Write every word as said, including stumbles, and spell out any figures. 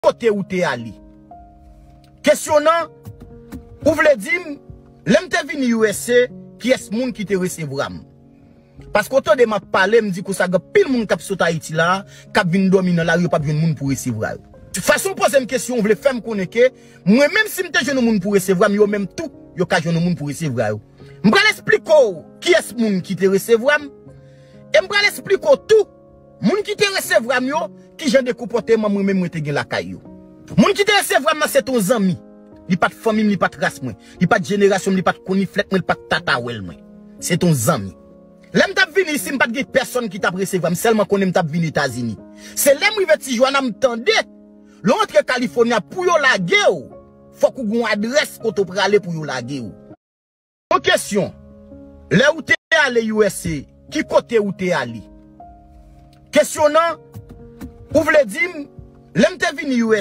kote ou te ale? Kesyon nan, ou vle di m, lè m te vini U S A, kiyès moun ki te resevwa m? Paske w tande m ap pale, m di konsa gen pil moun k ap sot Ayiti la, k ap vin dòmi nan lari, yo p ap jwenn moun pou resevwa yo. Fason w poze m kesyon, w vle fè m konnen ke mwen menm si m te jwenn yon moun pou resevwa m, yo menm tou, yo ka jwenn yon moun pou resevwa yo. M pral esplike w kiyès moun ki te resevwa m, e m pral esplike w tou moun ki te resevwa m yo, kijan de konpòteman mwen menm mwen te gen lakay yo. Moun ki te resevwa m nan se t on zanmi. Li pa t fanmi m, li pa t ras mwen. Li pa t jenerasyon m, li pa t konn li flèt mwen, li pa t tatawèl mwen. Se t on zanmi. Lè m t ap vini isi, m pa t gen pèsòn ki t ap resevwa m, sèlman konnen m t ap vin Etazini. Se lè m rive Tijuana, m tande, lè w antre California, pou yo lage w, fòk ou gen yon adrès kote w prale pou yo lage w. Yon kesyon, lè ou te ale U S A, ki kote ou te ale? Kesyon nan, ou vle di m, lè m te vini U S A,